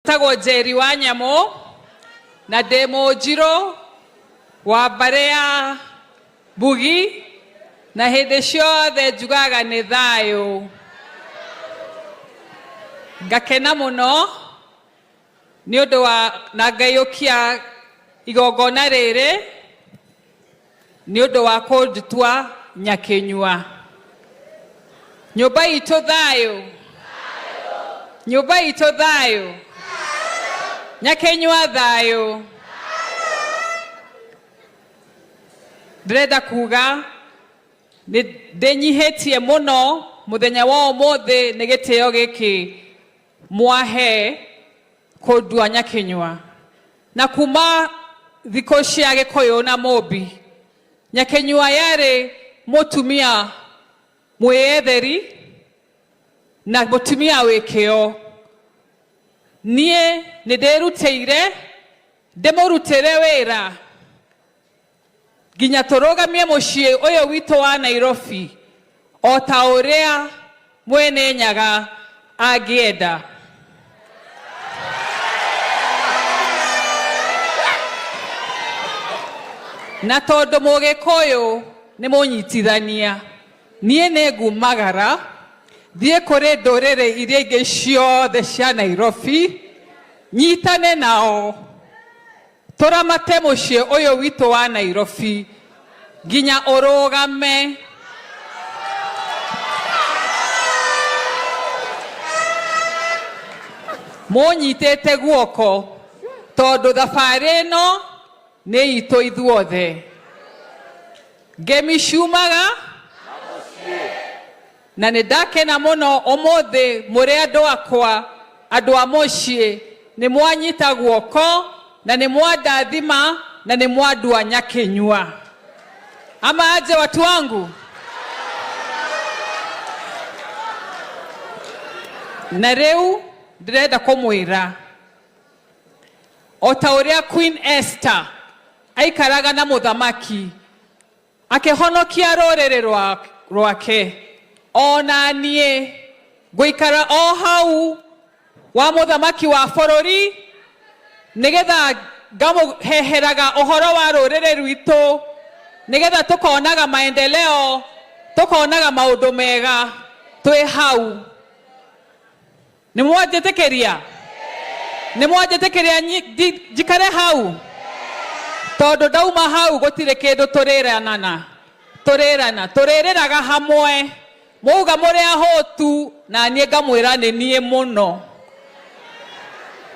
Njĩtagwo Njeri wa Nyamũ na ndĩ mũnjirũ wa mbarĩ ya Mbugi na hĩndĩ ciothe njugaga nĩ thayũ. Ngakena mũno nĩ ũndũ wa na ngaiyũkia igongona rĩrĩ nĩ ũndũ wa kũndutua nyakĩnyua. Nyũmba itũ thayũ, nyũmba itũ thayũ, nyakĩnyua thayũ. Ndĩrenda kuga nĩ ndĩnyihĩtie mũno mũthenya wa ũmũthĩ nĩ gĩtĩo gĩkĩ mwahe kũndua nyakĩnyua. Na kuma thikũ cia Gĩkũyũ na Mũmbi, Nyakĩnyua yarĩ mũtumia mwĩyetheri na mũtumia wĩ kĩo. Niĩ nĩ ndĩrutĩire ndĩmũrutĩre wĩra nginya tũrũgamie mũciĩ ũyũ witũ wa Nairobi o ta ũrĩa Mwene Nyaga angĩenda. Na tondũ Mũgĩkũyũ nĩ mũnyitithania, niĩ nĩ ngumagara thiĩ kũrĩ ndũrĩrĩ iria ingĩ ciothe cia Nairobi, nyitane nao Tũramate mũciĩ ũyũ witũ wa Nairobi nginya ũrũgame. Mũnyitĩte guoko tondũ thabarĩ ĩno nĩ itũ ithuothe. Ngemi ciumaga Na nĩ ndakena mũno ũmũthĩ mũrĩ andũ akwa, andũ a mũciĩ, nĩ mwanyita guoko na nĩ mwandathima na nĩ mwandua nyakĩnyua. Ama aje watu wangu? Na rĩu ndĩrenda kũmwĩra o ta ũrĩa Queen Esther aikaraga na mũthamaki Akĩhonokia rũrĩrĩ rwake. O na niĩ ngũikara o hau wa mũthamaki wa bũrũri, nĩgetha ngamũheheraga ũhoro wa rũrĩrĩ rwitũ, nĩgetha tũkonaga maendeleo, tũkonaga maũndũ mega twĩ hau. Nĩ mwanjĩtĩkĩria? Nĩ mwanjĩtĩkĩria njikare hau? Tondũ ndauma hau gũtirĩ kĩndũ tũrĩranana, tũrĩrana, tũrĩrĩraga hamwe. Mwauga mũrĩ ahũtu, na niĩ ngamwĩra nĩ niĩ mũno.